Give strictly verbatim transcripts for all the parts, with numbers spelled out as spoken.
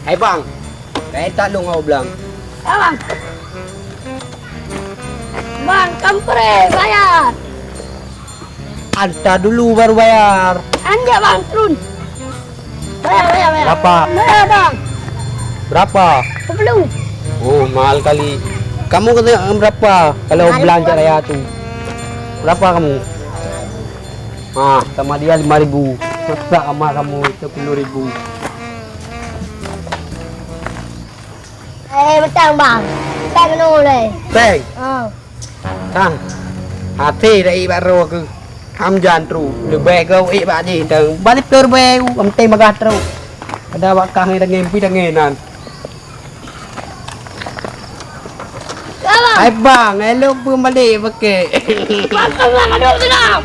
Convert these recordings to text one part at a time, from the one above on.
Hai bang, kayém that lôn hana blang. Ya, bang. Bang, kampre, bayar. Anta dulu baru bayar. Anjak, bang, turun. Bayar, bayar, bayar. Berapa? Bayar, bang. Berapa? Sepuluh. Oh, mahal kali. Kamu kata berapa kalau belanja raya tu? Berapa kamu? Ah, sama dia lima ribu. Susah sama kamu sepuluh ribu. Eh, beutang, bang. Beutang keunoe lé. Bang. Oh. Tang, até dak ié bak droe keuh. Ham jan trok. Leubeh gau ék bak jih tang. Balik peureubée u, am tém bagah trok. Ada bak kah ngi dangé, pi dangé nan. Abang. Hai bang, elok pun balik pakai. Bang, bang, aduh, kenapa?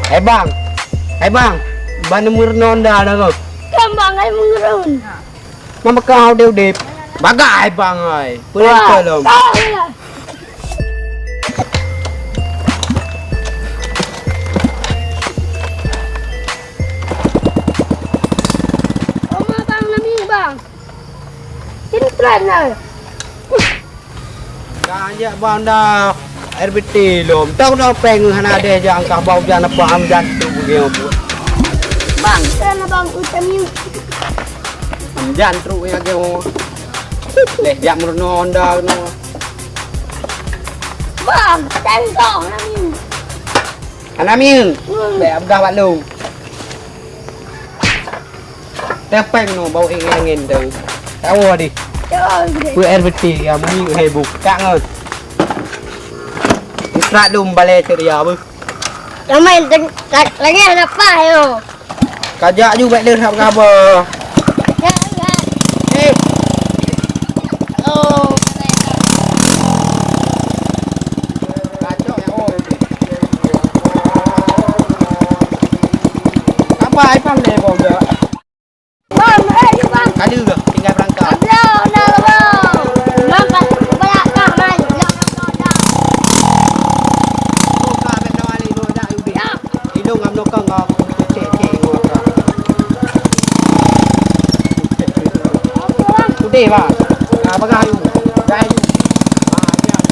Hai bang. Hai bang. Ban meurunoe dah dah kau. Kan bang, ai meurunoe. Mama kau udép-udép. Bagai bang ai. Peuleueh tolong. Oma bang nami bang. Ini tren lah. Ka jak bang dah R B T lom. Tau dah péng hana deh jak angkah bau jan apa am jan tu bagi apa. Bang, sana bang utam yuk. Am jan trok ya ke ho. Leh jak meurunoe Honda keunoe. Bang, tengok nami. Hana mieng. Hmm. Bèk peugah bak lôn. Teuh péng nyoe bau angén-angén teuh. Tawoe deh. Tawoe deh. Peue R B T ya, meumieng hai bu. Kak ngon. Nitrat lôn balèe ceuria beuh. Ramai deng-, la-, lagèe hana paih nyoe. Kajak ju bèk deuh that peugah haba. Ya, ya. Eh. Oh. Apa ai pang deh bau dah. Bang, eh, yuk, bang. Kali ke? Tinggal berangkat. Ada, ada, bang. Bang, kat, kat, kat, kat, kat. Buka bèk dua kali, dua dah, yuk, deh. Ya. Idong ngam nokong ngau cek-cek ngau ka. Udeh, bang. Nah, bagah ayu. Dah ayu. Ah, siap.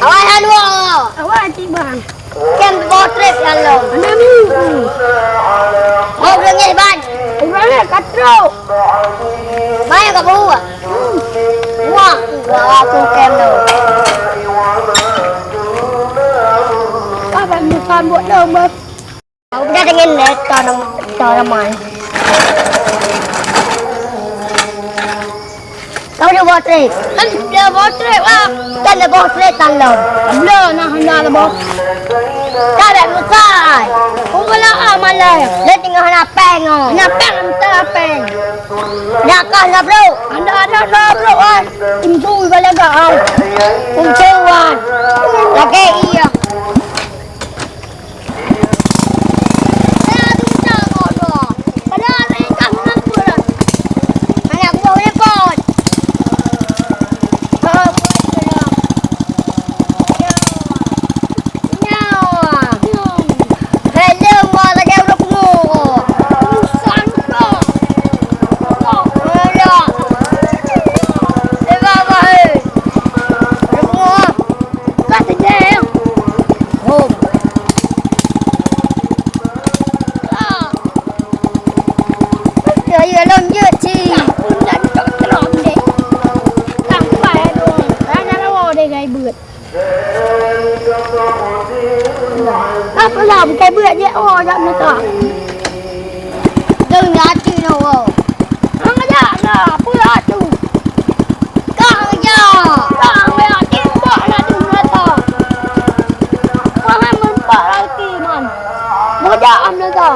Awai, hai dua. Awai, cik bang. Kem boh trép ya lo. Mana ni? Oh, belum nyeh ban. Urang ni katrok. Banyak kat bawah. Wah, wah, aku kem lo. Apa muka buat lo, bos? Udah dengan deh, tanam, tanaman. Kau udah boh trép? Kan udah boh trép lah. Kan udah boh trép tan lom. Belum, nah, dah boh. Dah dah bukai. Kau pula ah malam. Dia tinggal hana péng oh. Hana péng, minta péng. Dah kah dah bro. Anda ada dah bro ah. Kunci balaga ah. Kunci wan. Lagi iya. Kaya lôn jeuet cit. Sampai dong. Rana rawa deh gai beuet. Apa lah bukai beuet je oh jak meuta. Dong ya cit no. Ang jak na pula tu. Kang ja, kang ja, timbak na di mata. Kang meumpat roti man. Meuda am leuga.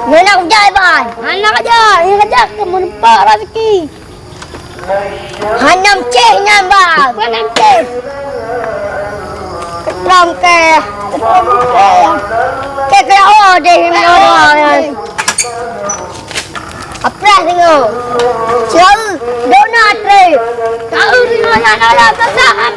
Nyoe na kujak iban. Hana kujak, nyoe kujak keu meumpat rezeki. Hanam ceh nyan bang. Hanam ceh. Lom ke. Ke ke o deh me o. Apres ngo. Siau dona tre. Tahu di mana nak tak tahan.